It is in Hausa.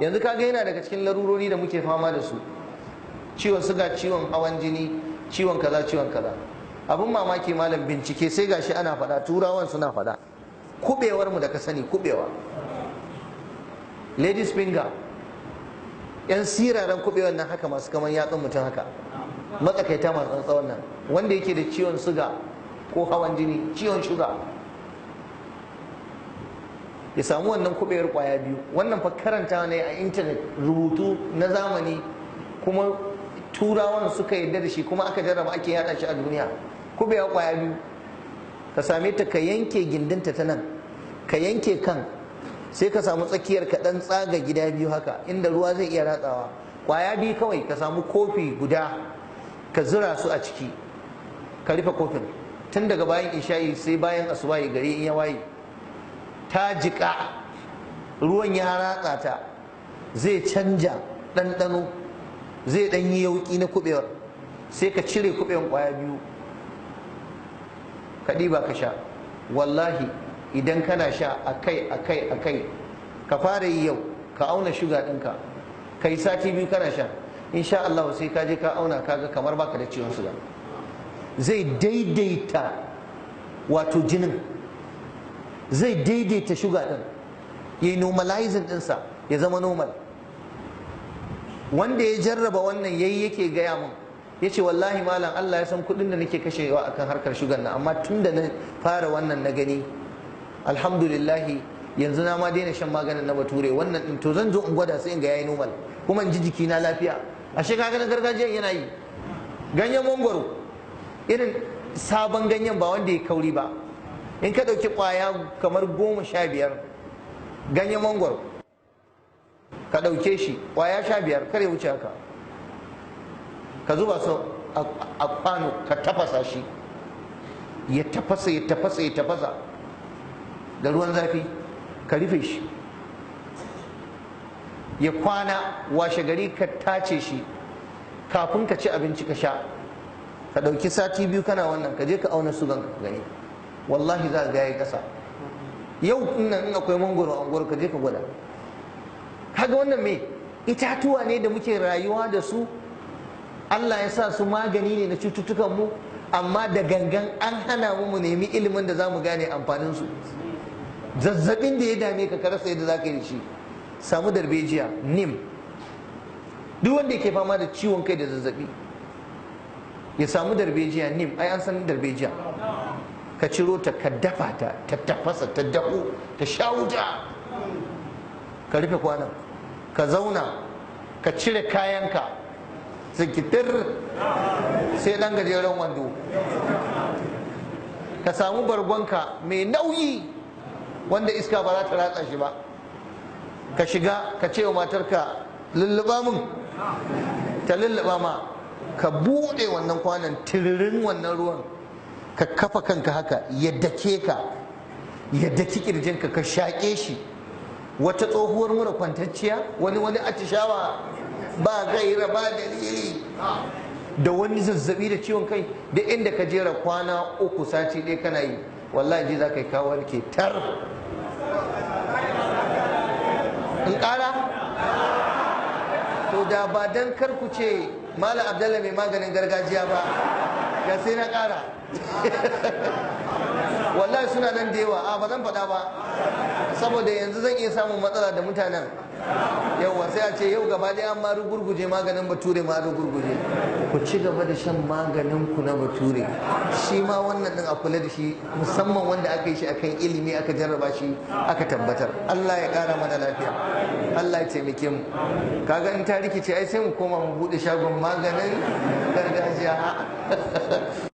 Yanzu kaga yana daga cikin larurori da muke fama da su, ciwon suga, ciwon hawan jini, ciwon kaza, ciwon kaza. Abin mamaki malam, bincike sai gashi ana faɗa, turawan suna faɗa, kubewar mu da ka sani, kubewa ladies finger, yan siraran kubewar nan haka masu kaman yatsun mutum haka, matsakaita masu tsawon nan, wanda yake da ciwon suga ko hawan jini, ciwon shuga, ya samu wannan kubewar kwaya biyu. Wannan fa karanta ne a intanet, rubutu na zamani, kuma turawan suka yarda da shi, kuma aka jarraba, ake yada shi a duniya. Kubewa kwaya biyu ka same ta, ka yanke gindinta ta nan, ka yanke kan, sai ka samu tsakiyar, ka dan tsaga gida biyu haka inda ruwa zai iya ratsawa. Kwaya biyu kawai, ka samu kofi guda, ka zura su a ciki, ka rufe kofin. Tun daga bayan isha'i sai bayan asubahi, gari in ya waye, ta jiƙa, ruwan ya ratsa ta, zai canja ɗanɗano, zai ɗan yi yauƙi na kuɓewar. Sai ka cire kuɓewar ƙwaya biyu, ka ɗiba ka sha. Wallahi idan kana sha akai akai akai, ka fara yi yau, ka auna shuga ɗinka, ka yi sati 2 kana sha, insha Allah sai ka je ka auna kaga kamar baka da ciwon suga. Zai daidaita wato jinin, zai daidaita shuga ɗin, ya yi normalizing ɗinsa, ya zama normal. Wanda ya jarraba wannan yayi yake gaya mun, ya ce wallahi malam, Allah ya san kuɗin da nake kashewa akan harkar shugan nan, amma tun da na fara wannan na gani alhamdulillahi, yanzu na ma daina shan maganin na bature. Wannan din to zan zo in gwada, sai in ga yayi normal, kuma in ji jikina lafiya. Ashe kaga na gargajiyan yana yi. Ganyen mangwaro, irin sabon ganyen, ba wanda ya kauri ba, in ka ɗauki ƙwaya kamar 15 ganyen mangwaro, ka ɗauke shi ƙwaya 15, kar ya wuce haka, ka zuba su a kwano, ka tafasa shi, ya tafasa, ya tafasa, ya tafasa da ruwan zafi, ka rufe shi ya kwana. Washe gari ka tace shi kafin ka ci abinci, ka sha. Ka ɗauki sati 2 kana wannan, ka je ka auna sugan ka gani, wallahi za ka ga yayi ƙasa. Yau in akwai mangoro a unguwar, ka je ka gwada. Kaga wannan me itatuwa ne da muke rayuwa da su, Allah ya sa su magani ne na cututtukan mu, amma da gangan an hana mu mu nemi ilimin da za mu gane amfanin su. Zazzabin da ya dame ka, ka rasa yadda za ka yi da shi, samu darbejiya, neem. Duk wanda yake fama da ciwon kai da zazzabi ya samu darbejiya, neem. Ai an san darbejiya. Ka ciro ta, ka dafa ta, ta tafasa, ta dahu, ta sha wuta, ka rufe kwanan, ka zauna, ka cire kayanka zikitir, sai dan gajeren wando, ka samu bargonka mai nauyi wanda iska ba za ta ratsa shi ba, ka shiga, ka ce wa matarka lulluba mun, ta lulluba ma, ka buɗe wannan kwanan, tiririn wannan ruwan, ka kafa kanka haka, ya dake ka, ya daki kirjinka, ka shaƙe shi. Wata tsohuwar mura kwantacciya, wani atishawa ba gaira ba dalili, da wani zazzabi da ciwon kai, da inda ka jera kwana 3, sati 1 kana yi, wallahi ji za ka yi ka warke tar. In ƙara? To da ba dan kar ku ce Malam Abdallah mai maganin gargajiya ba, ga sai na ƙara. Wallahi suna nan da yawa, a ba zan faɗa ba saboda yanzu zan iya samun matsala da mutanen. Yauwa, sai a ce yau gaba ɗaya an ma rugurguje maganin bature, ma rugurguje. Ku ci gaba da shan maganin ku na bature, shi ma wannan din a kula da shi, musamman wanda aka yi shi akan ilimi, aka jarraba shi, aka tabbatar. Allah ya ƙara mana lafiya, Allah ya taimake mu. Kaga in ta rikice ai sai mu koma mu buɗe shagon maganin gargajiya.